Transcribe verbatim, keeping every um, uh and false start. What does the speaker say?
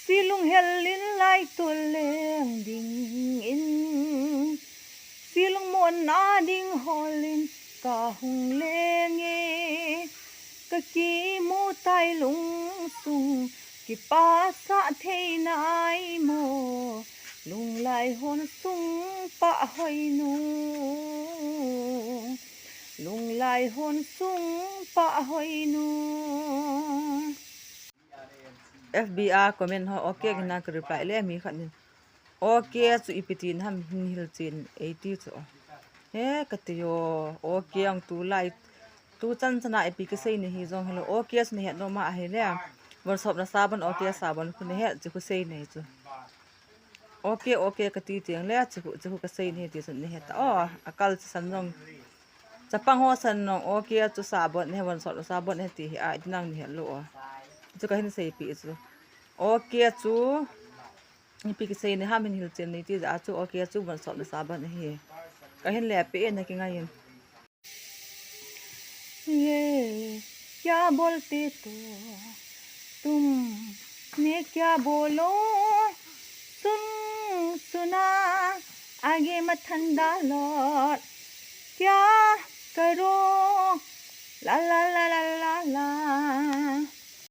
Silung hel in lai tol leng ding in, silung mon a ding hol in ka hung leng e. Ka kimu tai lungsung kipasa thei nai mo. Lunglai hon sung pa hoi nu. Lunglai hon sung pa hoi nu. F B a comment ho okay kina ka reply le mi khat nin. Okay chu ipi tin ham hin hilchen eiti chu. He kati o, okay ang tulai tu chan chana ipi kisei ni hi jong hilo. Okay chu nahet nom a ahile. Von sop na sabon okay sabon khu nahet chu khu sei ni chu. Okay okay kati tiang le chu khu, chu khu kasei ni ti chu nahet ta. O, akal chu san jong. Chapang ho san jong okay chu sabon ne von sop na sabon ne ti hi a, itinang nahet lou o. Chu kahin seipi chu. Okay chu ipi kisei ni ham hin hilchen ni ti ja chu okay chu von sop na sabon hi. Kahin lepi e na kingai in. ये क्या बोलते तो तुमने क्या बोलो सुन सुना आगे मत ठंडा लौट क्या करो ला ला ला ला ला ला